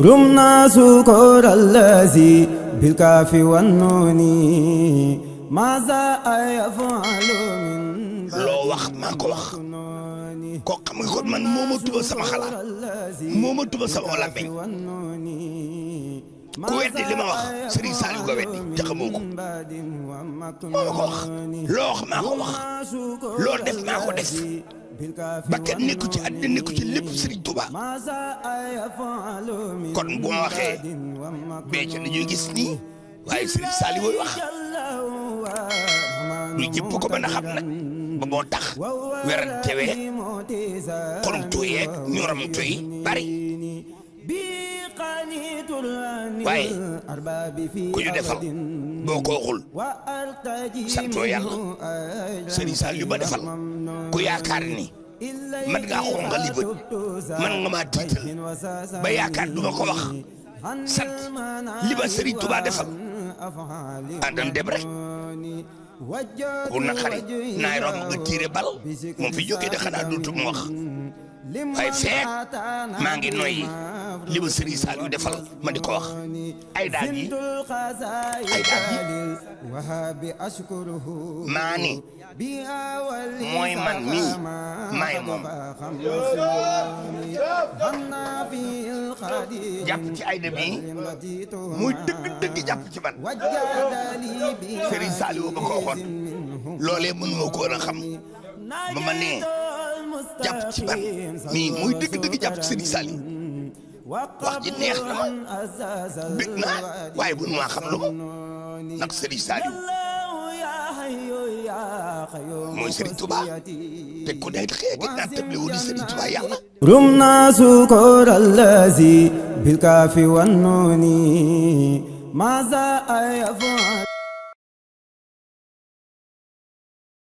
رمنا سكر الذي بالكاف والنون ماذا يفعل من loo wax maa ko wax koo xam nga kon man moo ma tuba sama xalaat moo ma tuba sama làmmiñ ku weddi li ma wax Serigne Saliou nga weddi te xamoo ko moo ma ko wax loo wax maa ko wax loo def maa ko def bakkat nekku ci àddina nekku ci lépp Serigne Touba kon bu ma waxee becc dañuy gis nii waaye Serigne Saliou mooy wax lu jëpp ko mën a xam nag ba moo tax werante wee xontu yeeg ñoramtu yi bari waaye ku ñu defal boo ko waxul santoo yàlla Serigne Saliou ba defal ku yaakaar ni man ngaa xonga li bët man nga maa tiital ba yaakaar du ma ko wax sant li ba Serigne Touba defal àndam dem rek ku naqari naay romb nga tiire bal moom fi jógee de xanaa dootum wax waaye feek maa ngi noyyi li ba Serigne Saliou defal ma di ko wax ay daal yi maa ni mooy man mii maay moom jàpp ci ayda bi muy dëgg jàpp ci man Serigne Saliou ba ko waxoon loolee mënuma ko woon a xam ba ma nee jàpp ci man mii muy dëgg jàpp ci Serigne Saliou wax ji neex na ma bëgg naa waaye bu ma xam lu nag Serigne Saliou mooy Serigne Touba te ku nekk xeeti naa tëble wu di Serigne Touba yàlla رمنا سكر الذي بالكاف والنون ماذا يفعل